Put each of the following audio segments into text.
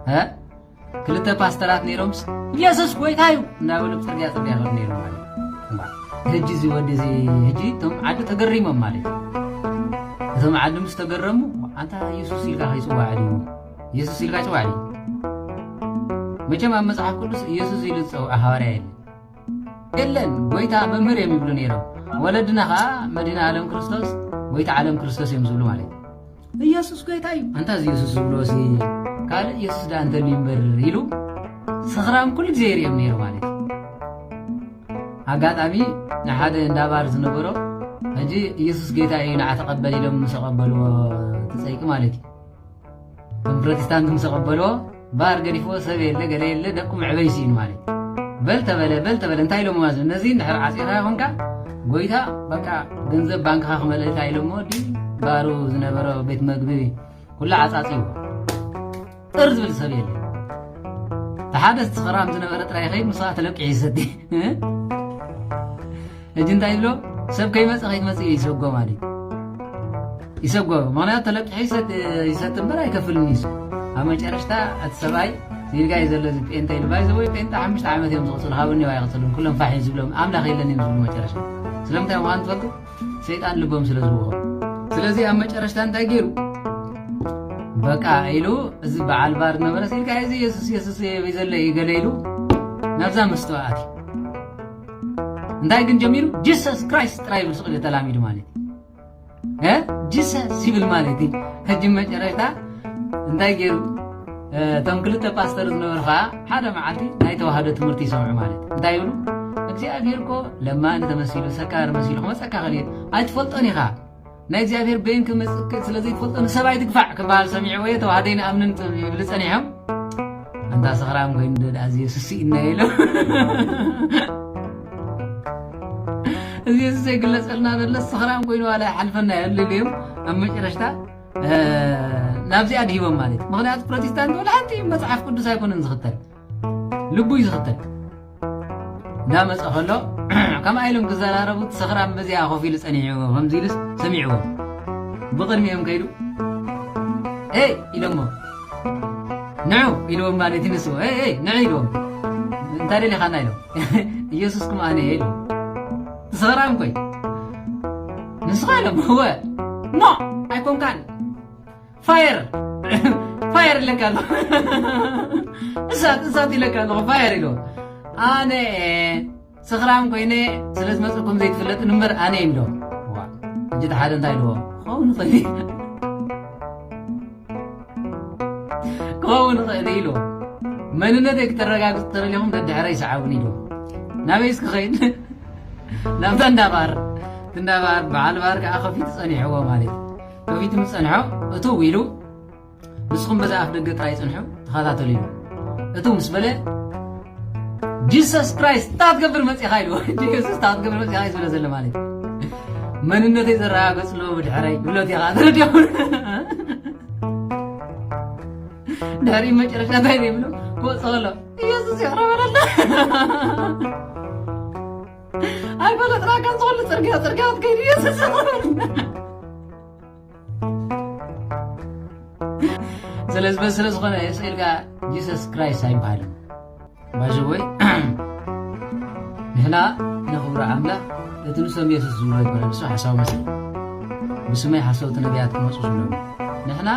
እ? ክልተ ፓስተራት ነይሮምስ፣ "ኢየሱስ ጎይታ እዩ" እንዳበሉ ብፅርግያ ፅርግያ ይኸዱ ነይሮም ማለት እዩ። እምባ፣ ሕጂ እዚ ወዲ እዚ፣ ሕጂ እቶም ዓዲ ተገሪሞም ማለት እዩ። እቶም ዓዲ ምስ ተገረሙ፣ "ኣንታ ኢየሱስ ኢልካ ከይፅዋዕ ድዩ? ኢየሱስ ኢልካ ፅዋዕ ድዩ?" መቸም ኣብ መጽሓፍ ቅዱስ ኢየሱስ ኢሉ ዝፀውዐ ሃዋርያ የለን። የለን፣ ጎይታ መምህር እዮም ይብሉ ነይሮም። ወለድና ኸዓ መድኃኔ ዓለም ክርስቶስ፣ ጎይታ ዓለም ክርስቶስ እዮም ዝብሉ ማለት እዩ። "ኢየሱስ ጎይታ እዩ፣ ኣንታ እዚ ኢየሱስ ዝብሎ ሲ ካልእ ኢየሱስ ደኣ እንተልዩ እምበር" ኢሉ ሰኽራም ኩሉ ግዜ ይርእዮም ነይሩ ማለት እዩ። ኣጋጣሚ ንሓደ እንዳ ባር ዝነበሮ፣ "ሕጂ ኢየሱስ ጌታ እዩ፣ ንዓ ተቐበል" ኢሎም ምስ ኣቐበልዎ፣ እቲ ጸይቂ ማለት እዩ። እቶም ፕሮቴስታንት ምስ ኣቐበልዎ፣ ባር ገዲፍዎ፣ ሰብ የለ፣ ገለ የለ፣ ደቁ መዕበይ ስኢኑ ማለት እዩ። በል ተበለ፣ በል ተበለ፣ እንታይ ኢሎሞ ማለት ነው? ነዚ እንድሕር ዓጺኻ ይኾንካ፣ ጎይታ በቃ ገንዘብ ባንክኻ ክመልእልካ ኢሎሞ፣ ዲ ባሩ ዝነበረ ቤት መግቢ ኩሉ ዓጻጺዎ። ጥር ዝብል ሰብ የለ። እቲ ሓደ ሰኽራም ዝነበረ ጥራይ ይኸይድ፣ ንሱ ተለቂሑ ይሰቲ። ሕጂ እንታይ ይብሎ? ሰብ ከይመጽእ ከይትመጽእ እዩ ይሰጎ ማለት እዩ። ይሰጎ። ምኽንያቱ ተለቂሑ ይሰት-፣ ይሰቲ እምበር ኣይከፍልን እዩ። ኣብ መጨረሽታ እቲ ሰብኣይ፣ "እዚ ኢልካ እዩ ዘሎ እዚ ጴንጠ" ኢሉ። ባይ ዘ ወይ ጴንጠ ሓሙሽተ ዓመት እዮም ዝቕጽሉ፣ ካብ እኒኦ ኣይቕጽሉን። ኩሎም ፋሕ እዮም ዝብሎም፣ ኣምላኽ የለን እዮም ዝብሉ መጨረሽታ። ስለምንታይ ምዃኑ ትፈልጡ? ሰይጣን ልቦም ስለ ዝወሆ። ስለዚ ኣብ መጨረሽታ እንታይ ገይሩ? በቃ ኢሉ፣ እዚ በዓል ባር ነበረ፣ ኢልካ እዚ የሱስ፣ የሱስ የበይ ዘሎ እዩ ገለ ኢሉ፣ ናብዛ መስተዋት እዩ። እንታይ ግን ጀሚሩ? ጂሰስ ክራይስት ጥራይ ይብል ስቕ ኢሉ ተላሚዱ ማለት እዩ። እ? ጂሰስ ይብል ማለት እዩ። ሕጂ መጨረሽታ እንታይ ገይሩ? እ፣ እቶም ክልተ ፓስተር ዝነበሩ ኸዓ ሓደ መዓልቲ ናይ ተዋህዶ ትምህርቲ ይሰምዑ ማለት እዩ። እንታይ ይብሉ? "እግዚኣብሔር እኮ ለማኒ ተመሲሉ፣ ሰካር መሲሉ ክመጸካ ኸእል እዩ። ኣይትፈልጦን ኢኻ። ናይ እግዚኣብሔር በይን ክመጽእ ስለ ዘይትፈልጦ ንሰብ ኣይትግፋዕ" ክበሃል ሰሚዕዎ እየ። ተዋህዶ ይንኣምንን ይብሉ ጸኒሖም። "ኣንታ ሰኽራም ኮይኑ ዶ ደኣ እዚ የሱስ ስኢና" ኢሎም። "እዚ የሱስ ዘይግለጸልና ዘሎ ሰኽራም ኮይኑ ዋላ ይሓልፈና የሉ" ኢሎም ኣብ መጨረሽታ፣ እ፣ ናብዚኣ ድሂቦም ማለት እዩ። ምኽንያቱ ፕሮቴስታንት ወላ ሓንቲ መጽሓፍ ቅዱስ ኣይኮነን ዝኽተል፣ ልቡ እዩ ዝኽተል። እንዳመጸ ከሎ፣ ከምኣ ኢሎም ክዘራረቡ፣ እቲ ሰኽራም በዚኣ ኮፍ ኢሉ ጸኒሕዎ፣ ከምዚ ኢሉስ ሰሚዕዎ። ብቕድሚኦም ከይዱ፣ "ኤይ!" ኢሎሞ። "ንዑ!" ኢልዎም ማለት እዩ ንሱ። "ኤይ፣ ኤይ፣ ንዑ!" ኢልዎም። "እንታይ ደሊኻና?" ኢሎም። "ኢየሱስኩም ኣነ እየ" ኢሎም። እቲ ሰኽራም ኮይ፣ "ንስኻ?" ኢሎም። "እወ!" "ኖ! ኣይኮንካን!" "ፋየር! ፋየር!" ኢለካ ኣለኹ። "እሳት፣ እሳት!" ኢለካ ኣለኹ። "ፋየር!" ኢልዎ። "ኣነ እየ፣ ሰኽራም ኮይነ ስለ ዝመጽእኩም ዘይትፍለጥን እምበር ኣነ እየ" ኢሎም። ዋ፣ ሕጂ እቲ ሓደ እንታይ ኢልዎ? "ክኸውን ይኽእል እዩ። ክኸውን ይኽእል እዩ" ኢልዎ። "መንነተይ ክተረጋግጹ ተደሊኹም ደድሕረይ ሰዓቡኒ" ኢልዎ። ናበይ እስኪ ኸይድ? ናብታ እንዳባር። እቲ እንዳባር፣ በዓል ባር ከዓ ከፊቱ ጸኒሕዎ ማለት እዩ። ከፊቱ ምስ ጸንሖ፣ እትው ኢሉ፣ "ንስኹም በዛ ኣፍ ደገ ጥራይ ጽንሑ፣ ተኸታተሉ" ኢሉ። እትው ምስ በለ፣ "ጂሰስ ክራይስት፣ እንታይ ክትገብር መጺኻ?" ኢልዎ። "ጂሰስ፣ እንታይ ክትገብር መጺኻ?" እዩ ዝብሎ ዘሎ ማለት እዩ። መንነተይ ዘረጋገጽ ኣለዎ ብድሕረይ፣ ብሎት ኢኻ፣ ተረዲኦም። ድሕሪ መጨረሻ እንታይ ዘይብሎ፣ ክወጽእ ከሎ፣ "ኢየሱስ ይቕረ በለልና። ኣይፈለጥናካን፣ ዝኾነ ጽርግያ፣ ጽርግያ ክትከይድ ኢየሱስ ይቕረ በለልና።" ስለዚ በዚ ስለ ዝኾነ ስኢልካ ጂሰስ ክራይስት ኣይበሃልን። ባይዘወይ፣ ንሕና ነኽብሮ ኣምላኽ እቲ ንሶም የሱስ ዝብሎ ኣይኮነን፣ ንሱ ሓሳዊ መሲሉ። ብስመይ ሓሰውቲ ነቢያት ክመጹ ዝብሎም። ንሕና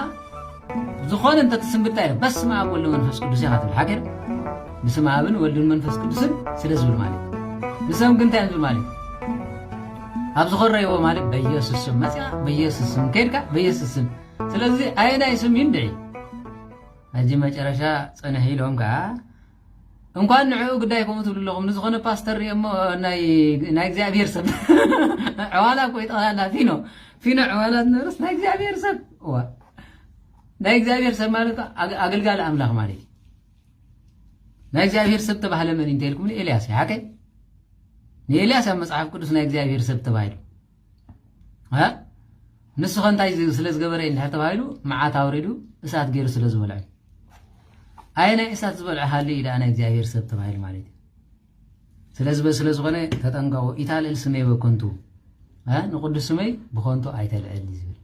ዝኾነ እንተትስም ብታይ ኢለ፣ በስመ ኣብ ወወልድ ወመንፈስ ቅዱስ ኢኻ ትብል፣ ሓቂ ዶ? ብስመ ኣብን ወልድን መንፈስ ቅዱስን ስለ ዝብል ማለት እዩ። ንሶም ግን እንታይ እዮም ዝብል ማለት እዩ? ኣብ ዝኾረይዎ ማለት በኢየሱስ ስም መጽኣ፣ በኢየሱስ ስም ከይድካ፣ በኢየሱስ ስም። ስለዚ ኣየናይ ስም እዩ እንድዒ? ሕጂ መጨረሻ ጽንሕ ኢሎም ከኣ፣ እንኳን ንዕኡ ግዳይ ከምኡ ትብሉ ኣለኹም፣ ንዝኾነ ፓስተር ርእየሞ ናይ፣ ናይ እግዚኣብሔር ሰብ። ዕዋላ እኮ እዩ ጠቕላላ ፊኖ። ፊኖ ዕዋላ ዝነበረስ ናይ እግዚኣብሔር ሰብ። እዋ። ናይ እግዚኣብሔር ሰብ ማለት ኣግ-፣ ኣገልጋሊ ኣምላኽ ማለት እዩ። ናይ እግዚኣብሔር ሰብ ተባህለ መን እዩ እንተኢልኩምኒ፣ ኤልያስ እዩ። ሓቀይ? ንኤልያስ ኣብ መጽሓፍ ቅዱስ ናይ እግዚኣብሔር ሰብ ተባሂሉ። እ? ንሱ ኸ እንታይ ዝ-፣ ስለ ዝገበረ እዩ እንድሕር ተባሂሉ፣ መዓት ኣውሪዱ እሳት ገይሩ ስለ ዝበልዖ። ኣየናይ እሳት ዝበልዖ ሃልዩ እዩ ደኣ ናይ እግዚኣብሔር ሰብ ተባሂሉ ማለት እዩ? ስለዚ በዚ ስለ ዝኾነ ተጠንቀቑ፣ ኢታልዕል ስመይ በከንቱ፣ እ? ንቅዱስ ስመይ ብኸንቱ ኣይተልዕል እዩ ዝብል።